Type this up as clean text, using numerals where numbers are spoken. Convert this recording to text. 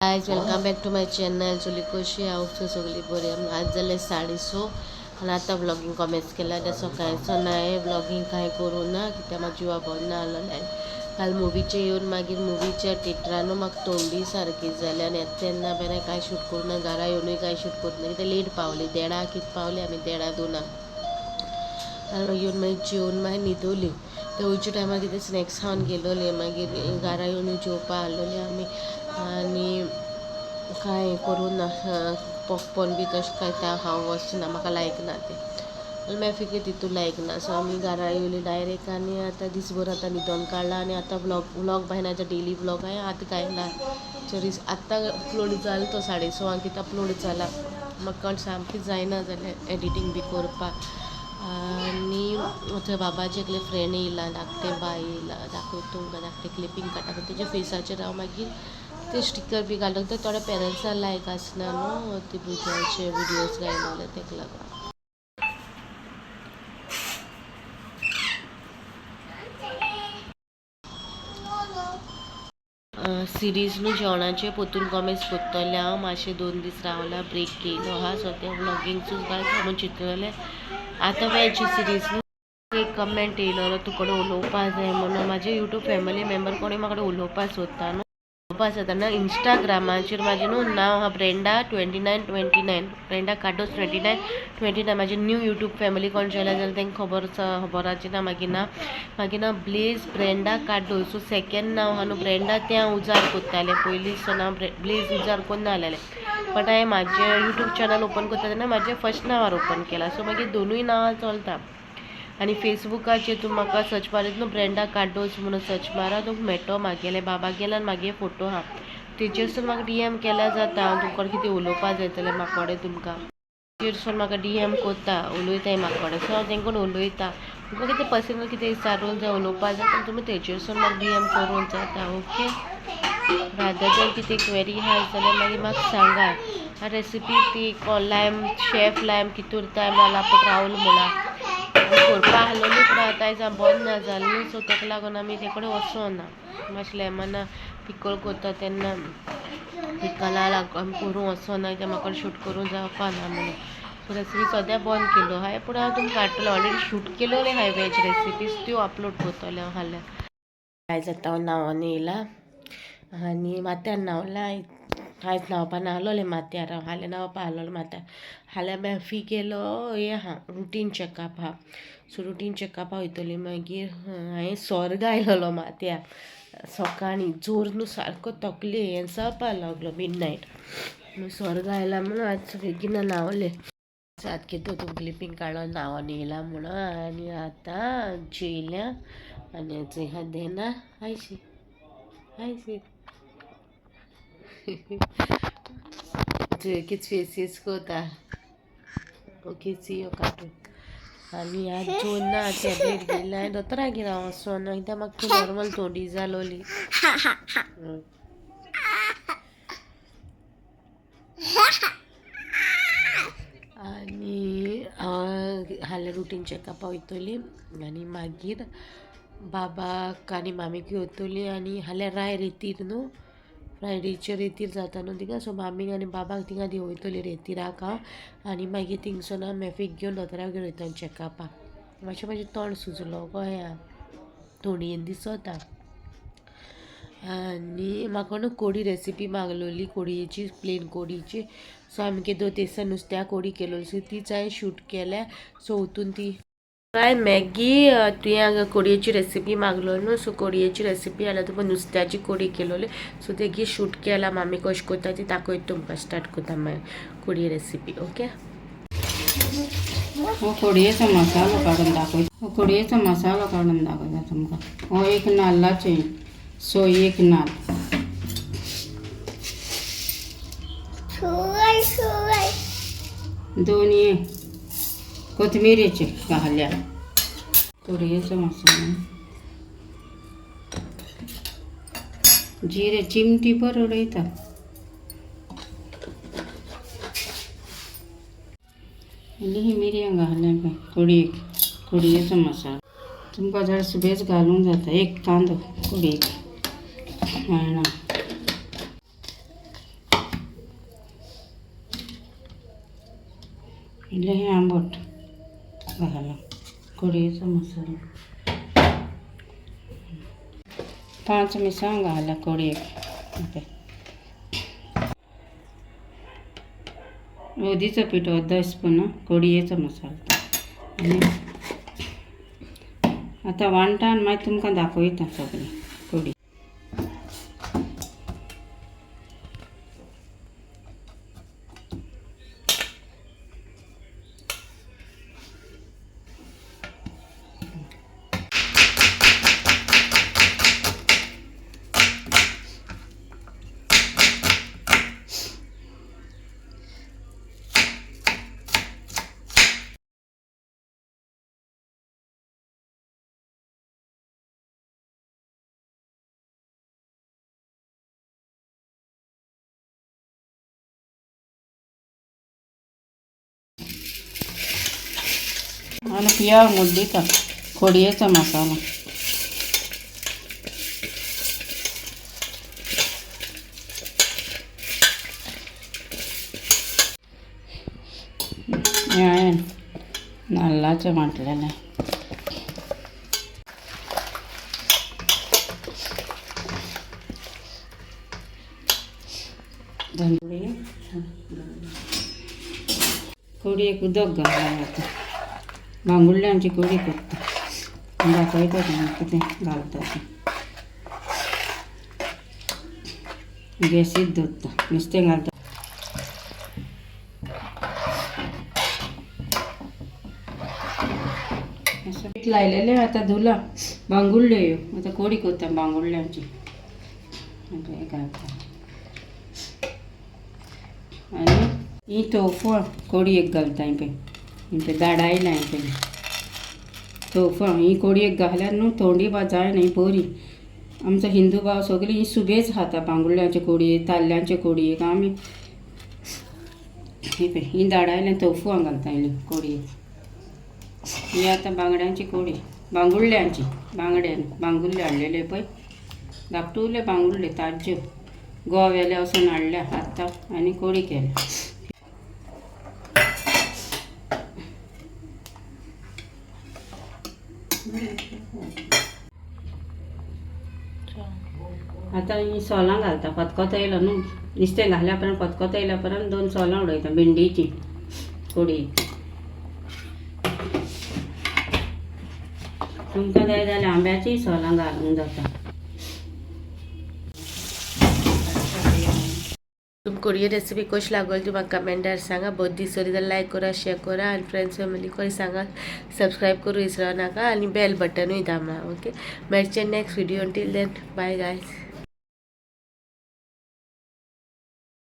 Guys, welcome back to my channel. चली कशी हांव सगळी बरी. आज जाले 6:30 आनी आतां व्लॉगींग कमेंट्स केला. आतां सकाळचो ना व्लॉगींग कांय करूं ना, कित्याक म्हाका जिवा बरो ना आसलेलें. काल मुवीचें येवन मागीर मुवीच्या थिएटरानू म्हाका थंडी सारकी जाली आनी येता तेन्ना बेन कांय शूट करूं ना. घरा येवनूय कांय शूट करूं ना, कित्याक लेट पावली. देडाक कितें पावली आमी, देडा दोनाक. आनी येवन मागीर जेवन मागीर न्हिदोली. ते वयच्या टायमार कितें स्नॅक्स खावन गेलोली. मागीर घरा येवन जेवपा आहलोली आमी. आनी कांय करूं ना, पॉपकॉर्न बी तशें कांय तें हांव वचना, म्हाका लायक ना तें. आनी मॅफिकूय तितू लायक ना. सो आमी घरा येयली डायरेक्ट आनी आतां दीसभर आतां न्हिदोन काडला. आनी आतां व्लॉग भायना, आतां डेली व्लॉग हांवें आतां घायला. सो आत्तां अपलोड जालो तो 6:30 कितें अपलोड जाला. म्हाका सामकें जायना जालें एडिटींग बी करपाक. आनी थंय बाबाचे एकले फ्रेंड येयला, धाकटें बाय येयला, दाखयता तुमकां. धाकटें क्लिपींग काडटा, पण तेज्या फेसाचेर हांव मागीर ते स्टिकर बी घालून ते थोड्या पेरंट्सां लायक आसना न्हू ते भुरग्यांचे विडियोज घायलेले, तेका लागून. सिरीज न्हू जेवणाचें पोतून कॉमेंट्स कोत्तलें हांव. मातशें 2 दीस रावला, ब्रेक घेयलो आहा. सो तें व्लॉगींगसूच घालता म्हूण चिंतलेलें. आतां वेज सिरीज न्हू. एक कमेंट येयलो, तुकडे उलोवपा जाय म्हणून. म्हाजे यूट्यूब फॅमिली मेंबर कोणी म्हाका उलोवपा सोदता न्हू, उलोवपा सोदता ना, इंस्टाग्रामाचेर म्हाजें न्हू नांव आहा ब्रेंडा 2929, ब्रेंडा कार्दोज 2929. म्हाजे न्यू यूट्यूब फॅमिली कोण जेल्या जाल्यार तांकां खबर खबराची ना. मागीर ना, मागीर ना ब्लेज ब्रेंडा कार्दोज. सो सेकेंड नांव आहा न्हू ब्रेंडा, तें हांव उजार कोत्तालें पयलीं. सो नांव ब्लेज उजार कोन्ना आसलेलें, बट हांवें म्हाजें यूट्यूब चॅनल ओपन करता तेन्ना म्हाजें फर्स्ट नांवार ओपन केलां. सो मागीर दोनूय नांवां चलता. आनी फेसबुकाचेर तूं म्हाका सर्च मारीत न्हू, ब्रेंडा कार्दोज म्हणून सर्च मारा, तुमकां मेळटलो. म्हागेले बाबा गेले आनी मागे फोटो आहा, तेजेरसून म्हाका डीएम केल्यार जाता. हांव तुमकां कितें उलोवपा जाय जाल्यार म्हाका तुमकां तेजेरसून म्हाका डीएम कोत्ता, उलयताय म्हाका कडेन. सो हांव तेंकोन उलयता. तुमकां कितें पर्सनल कितें विचारूंक जाय, उलोवपा जाय जाल्यार तुमी तेजेरसून म्हाका डीएम करूंक जाता. ओके, रादर देन कितें क्वेरी आहा जाल्यार मागीर म्हाका सांगा. रेसिपी ती लायम शेफ लायम कितूर टायम लापूट रावल म्हणा करपा आहलोली, पूण आतां आयज बंद ना जालें न्हू. सो ताका लागून आमी ते कडेन वचोना. मातशें लेमना पिकल करता तेन्ना पिकला लागून आमी करूंक वचोना, कित्याक म्हाका शूट करूंक जावपा ना म्हणून. सो रेसिपी सद्या बंद केलो हांवें, पूण हांव तुमकां हाडटलें. ऑलरेडी शूट केलोले हांवें वेज रेसिपीज, त्यो अपलोड करतलें हांव फाल्यां. आयज आतां हांव न्हांवोन येयलां आनी माथ्यार न्हांवलां. आयज न्हांवपा नाहलोलें माथ्यार हांव, फाल्यां न्हांवपा आहलोलें माथ्यार. फाल्यां मॅफी केलो हें आहा, रुटीन चॅकअप आहा. सो रुटीन चॅकअपा वयतली. मागीर हांवें सोर घायलोलो माथ्यार सकाळीं, जोर न्हू सारको तकले हें जावपा लागलो मिड नायट. सोर घायला म्हणून आज बेगीन न्हांवलें. सात कितें तूं क्लिपींग काडून न्हांवोन येयला म्हणून. आनी आतां जेयल्या आनी चोय देना आयशी आयशी कित फेसीस कोता. ओके, सी यो कार्टून. आनी आज जेवन ना, टॅबलेट घेयला. दोतोरागेर हांव वचोना, कित्याक म्हाका नॉर्मल थोंडी जालोली. आनी हांव फाल्यां रुटीन चॅकअपा वयतली आनी मागीर बाबाक आनी मामीक वयतली. आनी फाल्यां राय रेतीर न्हू, फ्रायडेचे रेतीर जाता न्हू थिंगा. सो मामीक आनी बाबाक थिंगा देंवयतली रेतिराक हांव. आनी मागीर थिंगसून हांव मॅफीक घेवन दोतोरागेर वयतलें चॅकअपाक. मातशें म्हाजें तोंड सुजलो गोंया थोंडयेन दिसता. आनी म्हाका न्हू कोडी रेसिपी मागलोली, कोडयेची, प्लेन कोडीची. सो आमी कितें तेसा नुस्त्या कोडी केलोली, सो तीच हांवें शूट केल्या. सो वतून ती काय मॅगी तुवें कोडयेची रेसिपी मागलो न्हू, सो कोडयेची रेसिपी जाल्यार तुमकां नुस्त्याची कोडी केलोली. सो तेगी शूट केला, मामी कशें करता ती दाखयता तुमकां. स्टार्ट करता मागीर कोडये रेसिपी. ओके, हो कोडयेचो मसालो काडून दाखय. हो कोडयेचो मसालो काडून दाखयता तुमकां. हो एक नाल्लाचें, सो एक नाल्ल, दोन हे कोथमिरेचे घाल्या. कोडयेचो मसालो, जिरे चिमटी भर उडयता. इल्ली ही मिरयां घाल्या पळय कोडयेक. कोडयेचो मसालो तुमकां जर सुबेज घालूंक जाता. एक कांदो कोडयेक मेळना. इल्लें हें आंबट घालां कोडयेचो मसालो. 5 मिरसांग घाला कोडयेक. ओके, हळदीचो पीठ अर्दो स्पून, कोडयेचो मसालो. आनी आतां वांटा आनी मागीर तुमकां दाखयता सगळें कोडी. आनी पियाव मुड्डिता कोडयेचो मसालो. हें हांवें नाल्लाचें वांटलेलें. कोडयेक उदक घालूं आतां. बांगुल्ल्यांची कोडी करता, दाखयता तुमकां कितें घालता तें. गॅसीत दवरता, नुस्तें घालता. पीठ लायलेलें आतां धुलां बांगुल्ल्यो ह्यो. आतां कोडी करता बांगुल्ल्यांची. हें घालता आनी ही तोफो कोडयेक घालता. ही पळय, ही पळय दाडायला. ही पळय तोफां ही कोडयेक घाल्यार न्हू थोंडी बा जायना, ही बरी. आमचो हिंदू भाव सगळीं ही सुबेज खाता, बांगुल्ल्यांचे कोडयेक, ताल्ल्यांचे कोडयेक. आमी ही पळय ही दाडायल्या तोफुआं घालता इल्ली कोडयेक. ही आतां बांगड्यांची कोडी, बांगुल्ल्यांची. बांगडे बांगुल्ले हाडलेले पळय, धाकटुले बांगुल्ले ताज्यो गोवा वेले वचून हाडल्या आतां आनी कोडी केल्या. आतां ही सोलां घालता. खतखतो येयलो न्हू, नुस्तें घाल्या उपरांत खतखतो येयल्या उपरांत 2 सोलां उडयता भेंडीची कोडी. तुमकां जाय जाल्यार आंब्याचीय सोलां घालूंक जाता. तुमकां कोरियन रेसिपी कशी लागली ती म्हाका कमेंटार सांगा. बरी दिसली जाल्यार लायक करा, शेअर करा आनी फ्रेंड्स फॅमिली सांगा. सबस्क्रायब करूं विसरो नाका आनी बेल बटनूय दामा. ओके, मेळचे next video. Till then bye guys.